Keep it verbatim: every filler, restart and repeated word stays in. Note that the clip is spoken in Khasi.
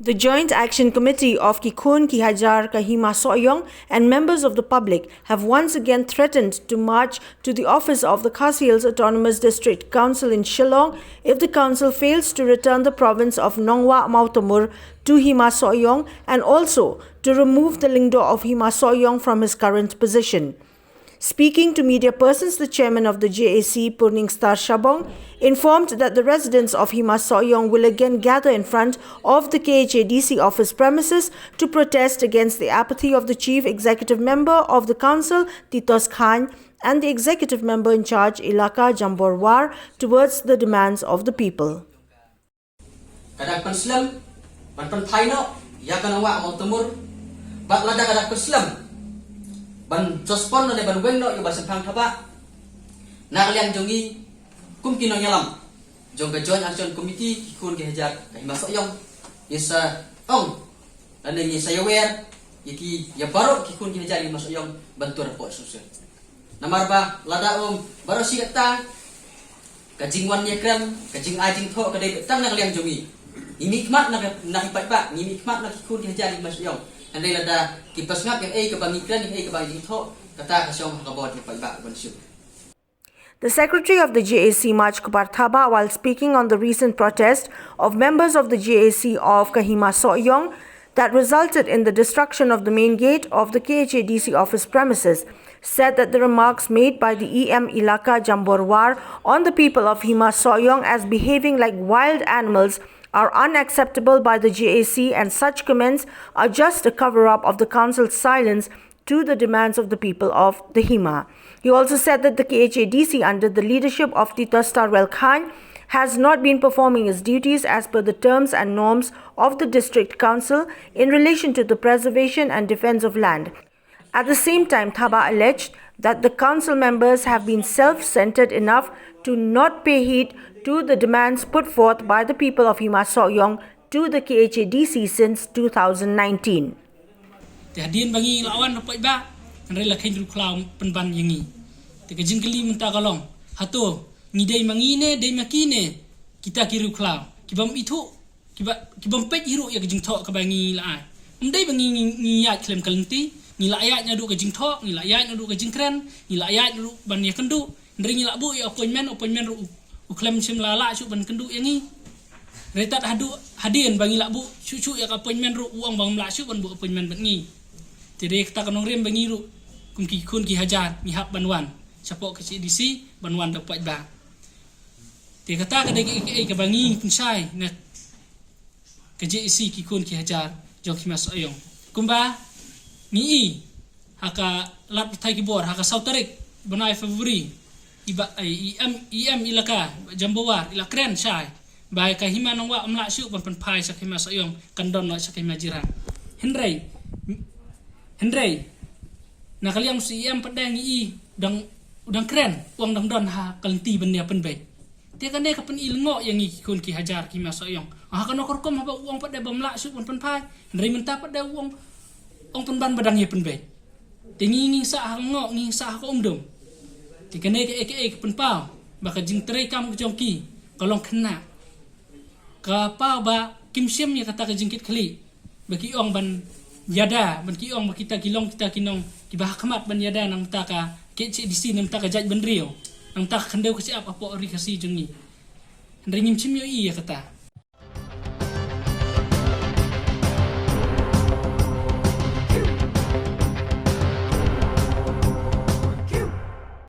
The Joint Action Committee of Ki Khun Ki Hajar ka Hima Sohiong and members of the public have once again threatened to march to the office of the Khasi Hills Autonomous District Council in Shillong if the council fails to return the province of Nongwah Mawtamur to Hima Sohiong and also to remove the Lyngdoh of Hima Sohiong from his current position. Speaking to media persons, the chairman of the J A C, Purning Star Shabong, informed that the residents of Hima Sohiong will again gather in front of the K H A D C office premises to protest against the apathy of the chief executive member of the council, Titos Khan, and the executive member in charge, Ilaka Jamborwar, towards the demands of the people. Ka dang pynslem ban pynphai noh ïa ka Nongwah Mawtamur, bad lada ka dang pynslem ban suspend ne ban weng noh ïa u Bah Shemphang Thabah, na ka liang jong ngi kum ki nongïalam jong ka Joint Action Committee Ki Khun Ki Hajar ka Hima Sohiong, ngin sa ong lane ngin sa ïawer ïa ki, ïa baroh ki khun ki hajar Hima Sohiong ban tur hapoh shuh shuh. Namar ba lada ym baroh shi katta ka jingwan ïakren, ka jingai jingthoh ka dei tang na ka liang jong ngi. Ngi mihkhmat na ka, na ki paidbah, ngi mihkhmat na ki khun ki hajar Hima Sohiong. Hynrei lada ki pyrshang ïa kaei kaba ngi kren, ïa kaei kaba ngi jingthoh, kata ka shong ha ka bor jong ki paidbah ban shu. The secretary of the J A C, Maj Kupar Thabah, while speaking on the recent protest of members of the J A C of ka Hima Sohiong that resulted in the destruction of the main gate of the K H A D C office premises, said that the remarks made by the E M Ilaka Jamborwar on the people of Hima Sohiong as behaving like wild animals are unacceptable by the J A C, and such comments are just a cover-up of the council's silence to the demands of the people of the Hima. He also said that the K H A D C under the leadership of Tito Starwell Khan has not been performing its duties as per the terms and norms of the district council in relation to the preservation and defense of land. At the same time, Thabah alleged that the council members have been self-centered enough to not pay heed to the demands put forth by the people of Hima Sohiong to the K H A D C since two thousand nineteen. Te hadien ba ngi la wan na paidbah, hynrei la kheiñ riewkhlaw pynban ïa ngi. Te ka jingkylli mynta ka long, hato ngi dei ma ngi ne, dei ma ki ne, kita ki riewkhlaw ki bym ithuh, ki ba, ki bym peit hi ruh ïa ka jingthoh kaba ngi la ai. Ym dei ba ngi, ngi, ngi ïaid khlem ka lynti, ngi la ïaid naduh ka jingthoh, ngi la ïaid naduh ka jingkren, ngi la ïaid naduh ban ïakynduh. Hynrei ngi la buh ïa appointment, appointment ruh u, u khlem shym la lah shuh ban kynduh ïa ngi. Hynrei tad haduh hadien ba ngi la buh shuh shuh ïa ka appointment ruh u ong ba ngam lah shuh ban buh appointment bad ngi. Te dei kata ka nongrim ba ngi ruh kum ki khun ki hajar ngi hap ban wan shapoh ka K H A D C ban wan da u paidbah. Te kata ka dei kaei kaei kaba ngi pynshai na ka J A C Ki Khun Ki Hajar jong Hima Sohiong. Kumba ngi i ha ka lad pathai ki bor ha ka saw tarik bnai February, i Bah, i, i M, i M Ilaka Bah Jamborwar i la kren shai ba ka Hima Nongwah ym lah shuh ban pynphai sha ka Hima Sohiong, kan don noh sha ka Hima Jirang. Hynrei, hynrei na ka liang u C E M pat de ngi i dang, u dang kren, u ong dang don ha ka lynti ban ïa pynbeit. Te kane ka pyni lyngngoh ïa ngi ki khun ki hajar ki Hima Sohiong. Ha kano ka rukom haba u ong pat de bym lah shuh ban pynphai, hynrei mynta pat de u ong, ong pynban ba dang ïa pynbeit. Te ngi, ngi sah ha ka lyngngoh, ngi sah ha ka umdum. Te kane kaei kaei ka pynpaw ba ka jingtrei kam ka jong ki ka long khynnah. Ka paw ba kim shim ïa kata ka jingkitkhlieh ba ki ong ban ïada, ban ki ong ba kita ki long kita ki nong kiba ha khmat ban ïada na ka bynta ka K H A D C, na ka bynta ka jaitbynriew, na ka bynta ka khyndew ka shyiap hapoh ri Khasi jong ngi. Hynrei ngim shym ïohi ïa kata.